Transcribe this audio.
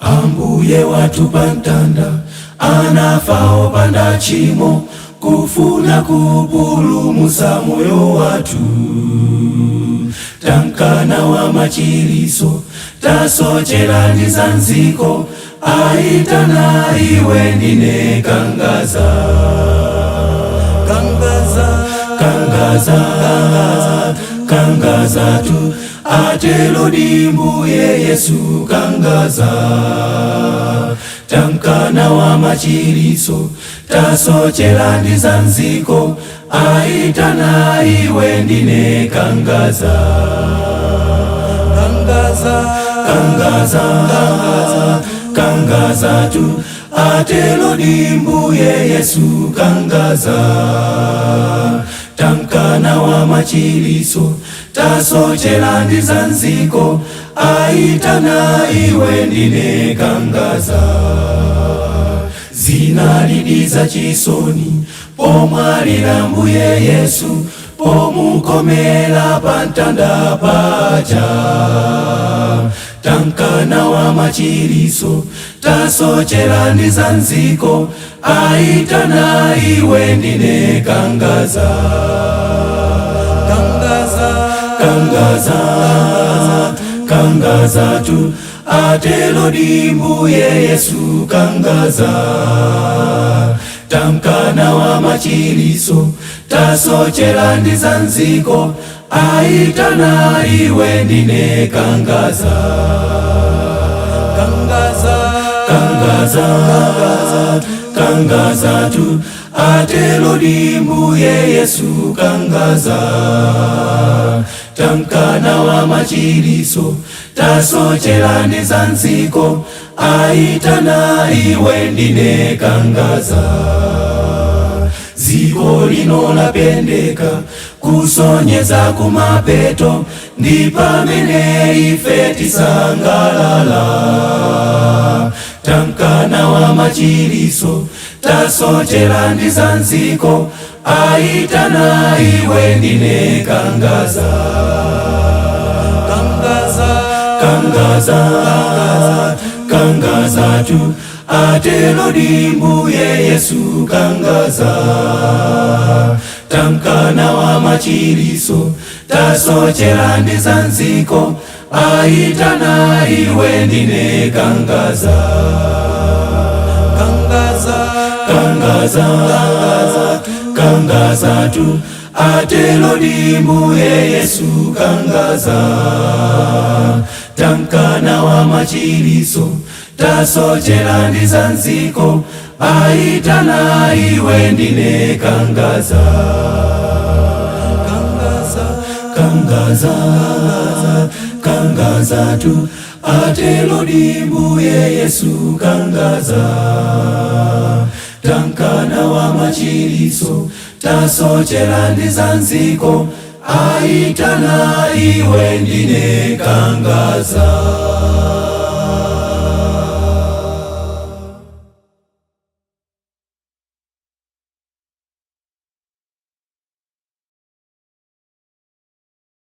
Ambuye wathu pamtanda anafa opanda tchimo, kufuna kupulumutsa moyo wathu. Tankana wa machiliso, tasochera ndi za mdziko, aitana iwe ndine, kangaza. Kangaza. Kangaza, kangaza tu, atelo ndi Mbuye Yesu, kangaza. Tankana wa machiliso, tasochera ndi za mdziko, aitana iwe ndine, kangaza. Kangaza. Kangaza, kangaza tu, atelo ndi Mbuye Yesu, kangaza. Tankana wa machiliso, tasochera ndi za mdziko, aitana iwe ndine, kangaza. Zinalidi za chisoni pomwalira Mbuye Yesu, pomukomera pamtanda paja. Tankana wa machiliso, tasochera ndi za mdziko, aitana iwe ndine, kangaza. Kangaza. Kangaza, kangaza tu, atelo ndi Mbuye Yesu, kangaza. Tankana wa machiliso, tasochera ndi za mdziko, aitana iwe ndine, kangaza. Kangaza. Kangaza, kangaza tu, atelo ndi Mbuye Yesu, kangaza. Tankana wa machiliso, tasochera ndi za mdziko, aitana iwe ndine, kangaza. Dziko lino lapendeka kusonyeza kumapeto, ndi pamene ife tisangalala. Tankana wa machiliso, tasochera ndi za mdziko, aitana iwe ndine, kangaza. Kangaza. Kangaza, kangaza tu, atelo ndi Mbuye Yesu, kangaza. Tankana wa machiliso, tasochera ndi za mdziko, aitana iwe ndine, kangaza. Kangaza. Kangaza, kangaza tu, atelo ndi Mbuye Yesu, kangaza. Tankana wa machiliso, tasochera ndi za mdziko, aitana iwe ndine, kangaza. Kangaza. Kangaza, kangaza tu, atelo ndi Mbuye Yesu, kangaza. Tankana wa machiliso, tasochera ndi za mdziko, aitana iwe ndine, kangaza.